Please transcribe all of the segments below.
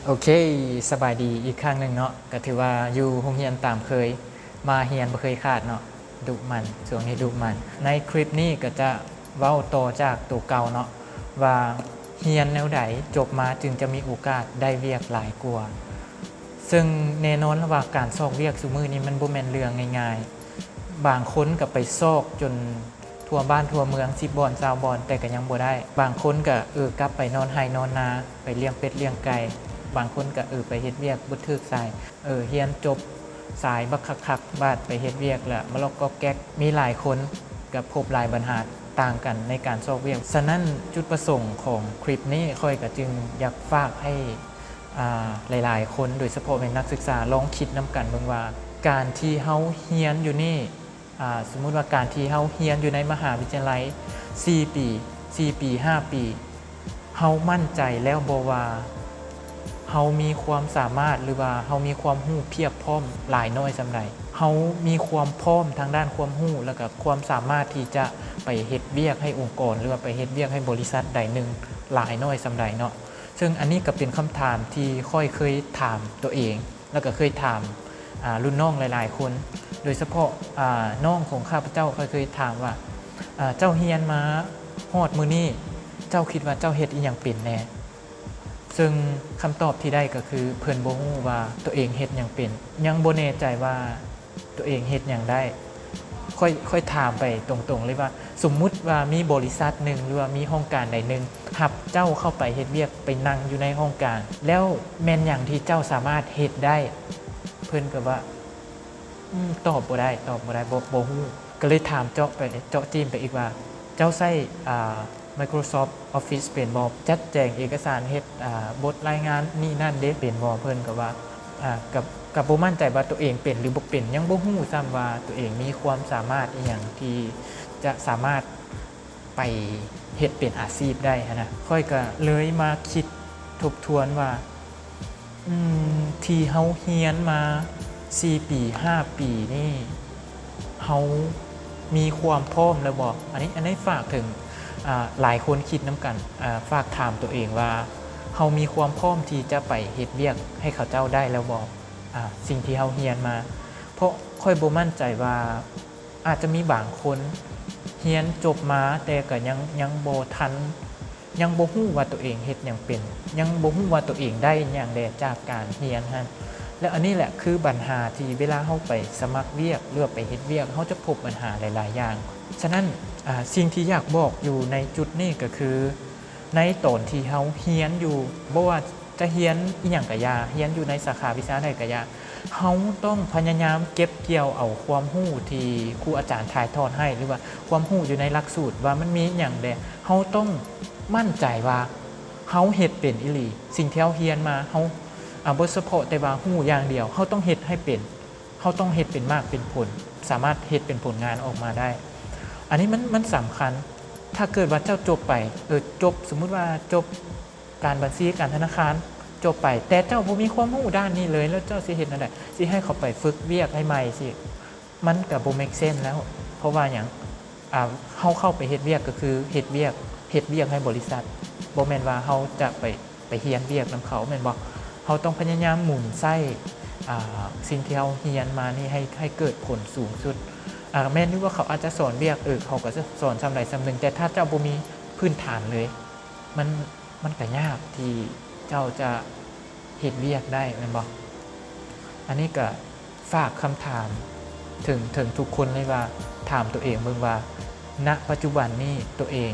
ໂອເຄ ສະບາຍດີອີກຄັ້ງໜຶ່ງເນາະ, ກໍຖືວ່າຢູ່ໂຮງຮຽນຕາມເຄີຍ, ມາຮຽນບໍ່ເຄີຍຂາດເນາະ, ດຸໝັ່ນ, ຊ່ວງນີ້ດຸໝັ່ນ. ໃນຄລິບນີ້ກໍຈະເວົ້າຕໍ່ຈາກໂຕເກົ່າເນາະ, ວ່າຮຽນແນວໃດຈົບມາຈຶ່ງຈະມີໂອກາດໄດ້ວຽກຫຼາຍກວ່າ. ເຊິ່ງແນ່ນອນລະວ່າການຊອກວຽກຊຸມື້ນີ້ມັນບໍ່ແມ່ນເລື່ອງງ່າຍໆ. ບາງຄົນກໍໄປຊອກຈົນ ທົ່ວບ້ານທົ່ວເມືອງ ສິບບ່ອນ ຊາວບ່ອນ ແຕ່ກໍຍັງບໍ່ໄດ້. ບາງຄົນກໍ ເອີ ກັບໄປນອນໄຮ່ນອນນາ, ໄປລ້ຽງເປັດລ້ຽງໄກ່. ບາງຄົນກໍ ເອີ ໄປເຮັດວຽກບໍ່ຖືກສາຍ, ເອີ ຮຽນຈົບສາຍບັກຄັກໆ ບາດໄປເຮັດວຽກລະມະລອກກອກແກກ. ມີຫຼາຍຄົນກໍພົບຫຼາຍບັນຫາຕ່າງກັນໃນການຊອກວຽກ. ສະນັ້ນ ຈຸດປະສົງຂອງຄລິບນີ້ ຂ້ອຍກໍຈຶ່ງຢາກຝາກໃຫ້ ອ່າ ຫຼາຍໆຄົນ ໂດຍສະເພາະແມ່ນນັກສຶກສາ ລອງຄິດນຳກັນເບິ່ງວ່າ ການທີ່ເຮົາຮຽນຢູ່ນີ້ ອ່າ ສົມມຸດວ່າການທີ່ເຮົາຮຽນຢູ່ໃນມະຫາວິທະຍາໄລສີ່ປີ ສີ່ປີ ຫ້າປີ ເຮົາໝັ້ນໃຈແລ້ວບໍ່ວ່າ ເຮົາມີຄວາມສາມາດ ຫຼືວ່າເຮົາມີຄວາມຮູ້ພຽບພ້ອມຫຼາຍນ້ອຍສ່ຳໃດ? ເຮົາມີຄວາມພ້ອມທາງດ້ານຄວາມຮູ້ ແລ້ວກໍຄວາມສາມາດທີ່ຈະໄປເຮັດວຽກໃຫ້ອົງກອນ ຫຼືວ່າໄປເຮັດວຽກໃຫ້ບໍລິສັດໃດໜຶ່ງຫຼາຍນ້ອຍສ່ຳໃດເນາະ? ເຊິ່ງອັນນີ້ກໍເປັນຄຳຖາມທີ່ຂ້ອຍເຄີຍຖາມຕົວເອງ ແລ້ວກໍເຄີຍຖາມ ອ່າ ລຸ້ນນ້ອງຫຼາຍໆຄົນ ໂດຍສະເພາະ ອ່າ ນ້ອງຂອງຂ້າພະເຈົ້າ ຂ້ອຍເຄີຍຖາມວ່າ ອ່າ ເຈົ້າຮຽນມາຮອດມື້ນີ້ ເຈົ້າຄິດວ່າເຈົ້າເຮັດອີ່ຫຍັງເປັນແດ່? ເຊິ່ງຄຳຕອບທີ່ໄດ້ກໍຄື ເພິ່ນບໍ່ຮູ້ວ່າຕົວເອງເຮັດຫຍັງເປັນ, ຍັງບໍ່ແນ່ໃຈວ່າ ຕົວເອງເຮັດຫຍັງໄດ້. ຂ້ອຍ ຂ້ອຍຖາມໄປຕົງໆເລີຍວ່າ ສົມມຸດວ່າມີບໍລິສັດໜຶ່ງ ຫຼືວ່າມີຫ້ອງການໃດໜຶ່ງ ຮັບເຈົ້າເຂົ້າໄປເຮັດວຽກ ໄປນັ່ງຢູ່ໃນຫ້ອງການ ແລ້ວແມ່ນຫຍັງທີ່ເຈົ້າສາມາດເຮັດໄດ້? ເພິ່ນກໍວ່າ ອືມ ຕອບບໍ່ໄດ້ ຕອບບໍ່ໄດ້ ບໍ່ ບໍ່ຮູ້. ກໍເລີຍຖາມເຈາະໄປ ເຈາະຈີ້ມໄປອີກວ່າ ເຈົ້າໃຊ້ ອ່າ Microsoft Office ເປັນບໍ່? ຈັດແຈງເອກະສານ ເຮັດ ອ່າ ບົດລາຍງານນີ້ນັ້ນເດ້ ເປັນບໍ່? ເພິ່ນກໍວ່າ ອ່າ ກໍ ກໍບໍ່ໝັ້ນໃຈວ່າຕົວເອງເປັນ ຫຼື ບໍ່ເປັນ, ຍັງບໍ່ຮູ້ຊ້ຳວ່າຕົວເອງມີຄວາມສາມາດອີ່ຫຍັງທີ່ຈະສາມາດໄປເຮັດເປັນອາຊີບໄດ້ຫັ້ນນະ. ຂ້ອຍກໍເລີຍມາຄິດທົບທວນວ່າ ອືມ ທີ່ເຮົາຮຽນມາສີ່ປີ ຫ້າປີນີ້ ເຮົາມີຄວາມພ້ອມແລ້ວບໍ່? ອັນນີ້ ອັນນີ້ຝາກເຖິງ ອ່າ ຫຼາຍຄົນຄິດນຳກັນ, ອ່າ ຝາກຖາມຕົວເອງວ່າ ເຮົາມີຄວາມພ້ອມທີ່ຈະໄປເຮັດວຽກໃຫ້ເຂົາເຈົ້າໄດ້ແລ້ວບໍ່? ອ່າ ສິ່ງທີ່ເຮົາຮຽນມາ. ເພາະຂ້ອຍບໍ່ໝັ້ນໃຈວ່າ ອາດຈະມີບາງຄົນຮຽນຈົບມາ ແຕ່ກໍຍັງ ຍັງບໍ່ທັນ ຍັງບໍ່ຮູ້ວ່າຕົວເອງເຮັດຫຍັງເປັນ, ຍັງບໍ່ຮູ້ວ່າຕົວເອງໄດ້ຫຍັງແດ່ຈາກການຮຽນຫັ້ນ. ແລະ ອັນນີ້ແຫຼະຄືບັນຫາທີ່ເວລາເຮົາໄປສະໝັກວຽກ ຫຼືວ່າໄປເຮັດວຽກ ເຮົາຈະພົບບັນຫາຫຼາຍໆຢ່າງ. ສະນັ້ນ ອາ ສິ່ງທີ່ຢາກບອກຢູ່ໃນຈຸດນີ້ກໍຄື ໃນຕອນທີ່ເຮົາຮຽນຢູ່ ບໍ່ວ່າຈະຮຽນອີ່ຫຍັງກະຢ່າ, ຮຽນຢູ່ໃນສາຂາວິຊາໃດກະຢ່າ, ເຮົາຕ້ອງພະຍາຍາມເກັບກ່ຽວເອົາຄວາມຮູ້ທີ່ຄູອາຈານຖ່າຍທອດໃຫ້ ຫຼືວ່າຄວາມຮູ້ຢູ່ໃນຫຼັກສູດວ່າມັນມີຫຍັງແດ່. ເຮົາຕ້ອງໝັ້ນໃຈວ່າເຮົາເຮັດເປັນອີ່ຫຼີ. ສິ່ງທີ່ເຮົາຮຽນມາ ເຮົາ ອາ ບໍ່ສະເພາະແຕ່ວ່າຮູ້ຢ່າງດຽວ, ເຮົາຕ້ອງເຮັດໃຫ້ເປັນ. ເຮົາຕ້ອງເຮັດເປັນໝາກເປັນຜົນ, ສາມາດເຮັດເປັນຜົນງານອອກມາໄດ້. ອັນນີ້ມັນ ມັນສຳຄັນ. ຖ້າເກີດວ່າເຈົ້າຈົບໄປ, ເອີ ຈົບ, ສົມມຸດວ່າຈົບການບັນຊີ, ການທະນາຄານ, ຈົບໄປ, ແຕ່ເຈົ້າບໍ່ມີຄວາມຮູ້ດ້ານນີ້ເລີຍ, ແລ້ວເຈົ້າຊິເຮັດແນວໃດ? ຊິໃຫ້ເຂົາໄປຝຶກວຽກໃຫ້ໃໝ່ຊິ, ມັນກໍບໍ່ເມກເຊນແລ້ວ. ເພາະວ່າຫຍັງ? ອ່າ ເຮົາເຂົ້າໄປເຮັດວຽກກໍຄືເຮັດວຽກ, ເຮັດວຽກໃຫ້ບໍລິສັດ, ບໍ່ແມ່ນວ່າເຮົາຈະໄປ ໄປຮຽນວຽກນຳເຂົາແມ່ນບໍ່? ເຮົາຕ້ອງພະຍາຍາມໝູນໃຊ້ ອ່າ ສິ່ງທີ່ເຮົາຮຽນມານີ້ໃຫ້ ໃຫ້ເກີດຜົນສູງສຸດ. ອ່າ ແມ່ນຢູ່ວ່າເຂົາອາດຈະສອນວຽກ, ເອີ ເຂົາກໍຈະສອນສ່ຳໃດສ່ຳໜຶ່ງ, ແຕ່ຖ້າເຈົ້າບໍ່ມີພື້ນຖານເລີຍ, ມັນ ມັນກໍຍາກທີ່ເຈົ້າຈະເຮັດວຽກໄດ້ແມ່ນບໍ່? ອັນນີ້ກໍ ຝາກຄຳຖາມເຖິງ ເຖິງທຸກຄົນເລີຍວ່າ ຖາມຕົວເອງເບິ່ງວ່າ ນະປັດຈຸບັນນີ້ຕົວເອງ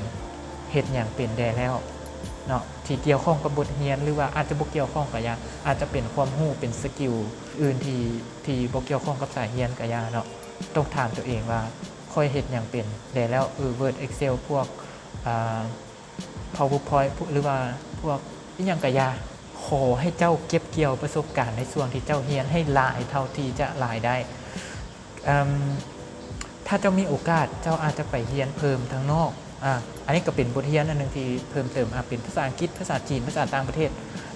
ເຮັດຫຍັງເປັນແດ່ແລ້ວເນາະ ທີ່ກ່ຽວຂ້ອງກັບບົດຮຽນ ຫຼືວ່າອາດຈະບໍ່ກ່ຽວຂ້ອງກໍຢ່າ, ອາດຈະເປັນຄວາມຮູ້ ເປັນສະກິວອື່ນທີ່ ທີ່ບໍ່ກ່ຽວຂ້ອງກັບສາຍຮຽນກໍຢ່າເນາະ. ຕ້ອງຖາມຕົວເອງວ່າ ຂ້ອຍເຮັດຫຍັງເປັນແດ່ແລ້ວ? ເອີ Word Excel ພວກ ອ່າ PowerPoint ຫຼືວ່າພວກອີ່ຫຍັງກະຢ່າ, ຂໍໃຫ້ເຈົ້າເກັບກ່ຽວປະສົບການໃນຊ່ວງທີ່ເຈົ້າຮຽນໃຫ້ຫຼາຍເທົ່າທີ່ຈະຫຼາຍໄດ້. ເອີ່ມ ຖ້າເຈົ້າມີໂອກາດ ເຈົ້າອາດຈະໄປຮຽນເພີ່ມທາງນອກ. ອາ ອັນນີ້ກໍເປັນບົດຮຽນອັນໜຶ່ງທີ່ເພີ່ມເຕີມ, ອາ ເປັນພາສາອັງກິດ, ພາສາຈີນ, ພາສາຕ່າງປະເທດ.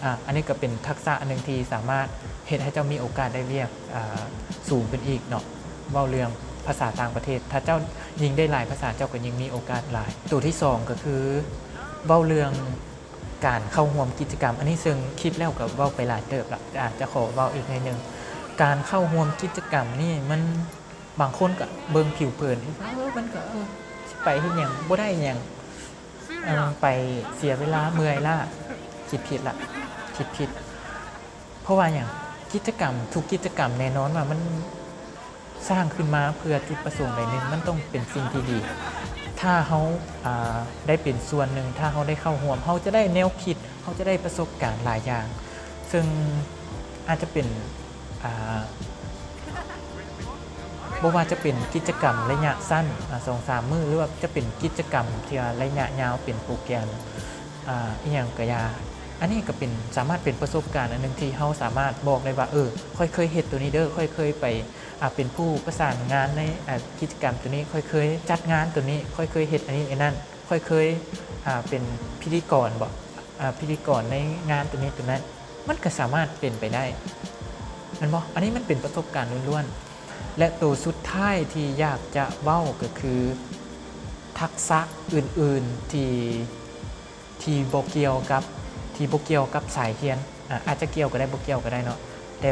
ອາ ອັນນີ້ກໍເປັນທັກສະອັນໜຶ່ງທີ່ສາມາດເຮັດໃຫ້ເຈົ້າມີໂອກາດໄດ້ວຽກ ອາ ສູງຂຶ້ນອີກເນາະ. ເວົ້າເລື່ອງພາສາຕ່າງປະເທດ, ຖ້າເຈົ້າຍິ່ງໄດ້ຫຼາຍພາສາ ເຈົ້າກໍຍິ່ງມີໂອກາດຫຼາຍ. ໂຕທີສອງກໍຄື ເວົ້າເລື່ອງ ການເຂົ້າຮ່ວມກິດຈະກຳ ອັນນີ້ເຊິ່ງຄລິບແລ້ວກໍເວົ້າໄປຫຼາຍເຕີບລະ ອາດຈະຂໍເວົ້າອີກໜ້ອຍໜຶ່ງ. ການເຂົ້າຮ່ວມກິດຈະກຳນີ້ ມັນ ບາງຄົນກໍເບິ່ງຜິວເຜິນ ເອີ ມັນກໍ ເອີ ຊິໄປເຮັດຫຍັງ ບໍ່ໄດ້ຫຍັງ ເອີ ໄປເສຍເວລາ ເມື່ອຍລ້າ. ຄິດຜິດລະ ຄິດຜິດ. ເພາະວ່າຫຍັງ? ກິດຈະກຳ ທຸກກິດຈະກຳແນ່ນອນວ່າມັນສ້າງຂຶ້ນມາເພື່ອຈຸດປະສົງໃດໜຶ່ງ ມັນຕ້ອງເປັນສິ່ງທີ່ດີ. ຖ້າເຮົາ ອາ ໄດ້ເປັນສ່ວນໜຶ່ງ ຖ້າເຮົາໄດ້ເຂົ້າຮ່ວມ ເຮົາຈະໄດ້ແນວຄິດ ເຮົາຈະໄດ້ປະສົບການຫຼາຍຢ່າງ ເຊິ່ງອາດຈະເປັນ ອາ ບໍ່ວ່າຈະເປັນກິດຈະກຳໄລຍະສັ້ນ ອາ ສອງສາມມື້ ຫຼືວ່າຈະເປັນກິດຈະກຳທີ່ວ່າໄລຍະຍາວເປັນໂປຣແກຣມ ອາ ອີ່ຫຍັງກະຢ່າ. ອັນນີ້ກໍເປັນ ສາມາດເປັນປະສົບການອັນໜຶ່ງທີ່ເຮົາສາມາດບອກໄດ້ວ່າ ເອີ ຂ້ອຍເຄີຍເຮັດໂຕນີ້ເດີ ຂ້ອຍເຄີຍໄປ ອາ ເປັນຜູ້ປະສານງານໃນ ອາ ກິດຈະກຳໂຕນີ້ ຂ້ອຍເຄີຍຈັດງານໂຕນີ້ ຂ້ອຍເຄີຍເຮັດອັນນີ້ອັນນັ້ນ ຂ້ອຍເຄີຍ ອາ ເປັນພິທີກອນບໍ ອາ ພິທີກອນໃນງານໂຕນີ້ໂຕນັ້ນ ມັນກໍສາມາດເປັນໄປໄດ້ ແມ່ນບໍ່? ອັນນີ້ມັນເປັນປະສົບການລ້ວນໆ. ແລະ ໂຕສຸດທ້າຍທີ່ຢາກຈະເວົ້າກໍຄື ທັກສະອື່ນໆທີ່ ທີ່ບໍ່ກ່ຽວກັບ ທີ່ບໍ່ກ່ຽວກັບສາຍຮຽນ ອາ ອາດຈະກ່ຽວກໍໄດ້ ບໍ່ກ່ຽວກໍໄດ້ເນາະ ແຕ່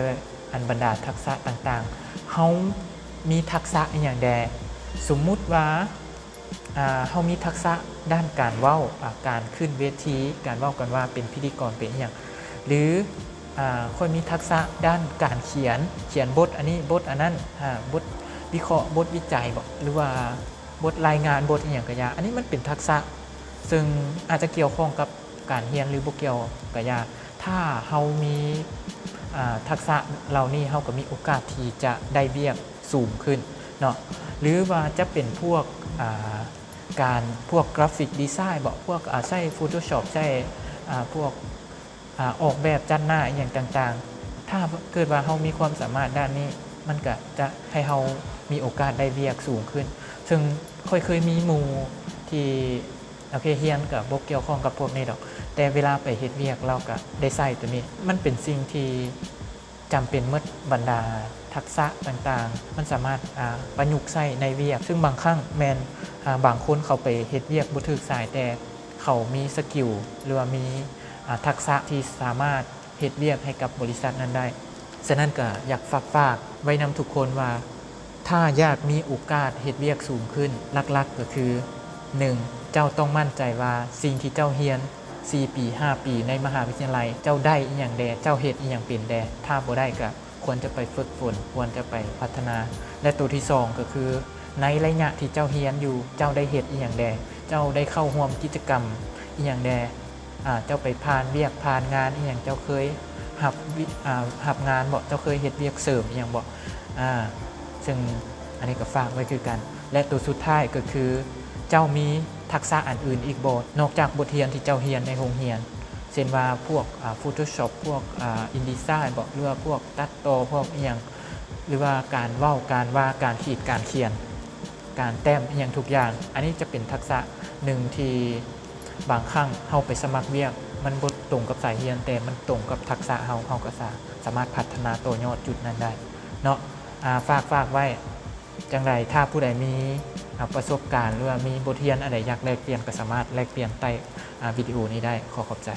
ອັນບັນດາທັກສະຕ່າງໆ ເຮົາມີທັກສະອີ່ຫຍັງແດ່? ສົມມຸດວ່າ ອາ ເຮົາມີທັກສະດ້ານການເວົ້າ ອາ ການຂຶ້ນເວທີ ການເວົ້າກັນວ່າເປັນພິທີກອນ ເປັນອີ່ຫຍັງ ຫຼື ອາ ຂ້ອຍມີທັກສະດ້ານການຂຽນ ຂຽນບົດອັນນີ້ ບົດອັນນັ້ນ ອາ ບົດວິເຄາະ ບົດວິໄຈບໍ ຫຼືວ່າ ບົດລາຍງານ ບົດອີ່ຫຍັງກະຢ່າ ອັນນີ້ມັນເປັນທັກສະ ເຊິ່ງອາດຈະກ່ຽວຂ້ອງກັບການຮຽນ ຫຼື ບໍ່ກ່ຽວກະຢ່າ ຖ້າເຮົາມີ ອາ ທັກສະເຫຼົ່ານີ້ ເຮົາກໍມີໂອກາດທີ່ຈະໄດ້ວຽກສູງຂຶ້ນເນາະ ຫຼືວ່າຈະເປັນພວກ ອາ ການ ພວກກຣາຟິກດີໄຊບໍ ພວກ ອາ ໃຊ້ Photoshop ໃຊ້ ອາ ພວກ ອາ ອອກແບບຈັດໜ້າອີ່ຫຍັງຕ່າງໆ ຖ້າເກີດວ່າເຮົາມີຄວາມສາມາດດ້ານນີ້ ມັນກະຈະໃຫ້ເຮົາມີໂອກາດໄດ້ວຽກສູງຂຶ້ນ ເຊິ່ງຂ້ອຍເຄີຍມີໝູ່ທີ່ ໂອເຄ ຮຽນກະບໍ່ກ່ຽວຂ້ອງກັບພວກນີ້ດອກ ແຕ່ເວລາໄປເຮັດວຽກລາວກະໄດ້ໃຊ້ໂຕນີ້ ມັນເປັນສິ່ງທີ່ຈຳເປັນໝົດ ບັນດາທັກສະຕ່າງໆ ມັນສາມາດ ອາ ປະຍຸກໃຊ້ໃນວຽກ ເຊິ່ງບາງຄັ້ງແມ່ນ ອາ ບາງຄົນເຂົາໄປເຮັດວຽກບໍ່ຖືກສາຍ ແຕ່ ເຂົາມີສະກິວ ຫຼືວ່າມີ ອາ ທັກສະທີ່ສາມາດເຮັດວຽກໃຫ້ກັບບໍລິສັດນັ້ນໄດ້. ສະນັ້ນກໍຢາກຝາກ ຝາກໄວ້ນຳທຸກຄົນວ່າ ຖ້າຢາກມີໂອກາດເຮັດວຽກສູງຂຶ້ນ ຫຼັກໆກໍຄື ໜຶ່ງ ເຈົ້າຕ້ອງໝັ້ນໃຈວ່າສິ່ງທີ່ເຈົ້າຮຽນສີ່ປີ ຫ້າປີໃນມະຫາວິທະຍາໄລ ເຈົ້າໄດ້ອີ່ຫຍັງແດ່ ເຈົ້າເຮັດອີ່ຫຍັງເປັນແດ່ ຖ້າບໍ່ໄດ້ກໍ ຄວນຈະໄປຝຶກຝົນ ຄວນຈະໄປພັດທະນາ ແລະ ໂຕທີສອງກໍຄື ໃນໄລຍະທີ່ເຈົ້າຮຽນຢູ່ ເຈົ້າໄດ້ເຮັດອີ່ຫຍັງແດ່ ເຈົ້າໄດ້ເຂົ້າຮ່ວມກິດຈະກຳອີ່ຫຍັງແດ່ ອາ ເຈົ້າໄປຜ່ານວຽກຜ່ານງານອີ່ຫຍັງ ເຈົ້າເຄີຍຮັບ ອາ ຮັບງານບໍ ເຈົ້າເຄີຍເຮັດວຽກເສີມອີ່ຫຍັງບໍ ອາ ເຊິ່ງອັນນີ້ກໍຝາກໄວ້ຄືກັນ ແລະ ໂຕສຸດທ້າຍກໍຄື ເຈົ້າມີທັກສະອັນອື່ນອີກບໍ ນອກຈາກບົດຮຽນທີ່ເຈົ້າຮຽນໃນໂຮງຮຽນ ເຊັ່ນວ່າພວກ ອາ Photoshop ພວກ ອາ InDesign ບໍ ຫຼືວ່າພວກຕັດຕໍ່ ພວກອີ່ຫຍັງ ຫຼືວ່າການເວົ້າ ການວ່າ ການຂີດ ການຂຽນ ການແຕ້ມ ອີ່ຫຍັງທຸກຢ່າງ ອັນນີ້ຈະເປັນທັກສະໜຶ່ງທີ່ບາງຄັ້ງເຮົາໄປສະໝັກວຽກ ມັນບໍ່ຕົງກັບສາຍຮຽນ ແຕ່ມັນຕົງກັບທັກສະເຮົາ ເຮົາກໍສາ ສາມາດພັດທະນາຕໍ່ຍອດຈຸດນັ້ນໄດ້ເນາະ ອາ ຝາກ ຝາກໄວ້. ຈັ່ງໃດ ຖ້າຜູ້ໃດມີ ອາ ປະສົບການ ຫຼືວ່າມີບົດຮຽນອັນໃດຢາກແລກປ່ຽນ ກໍສາມາດແລກປ່ຽນໃຕ້ ອາ ວິດີໂອນີ້ໄດ້. ຂໍຂອບໃຈ.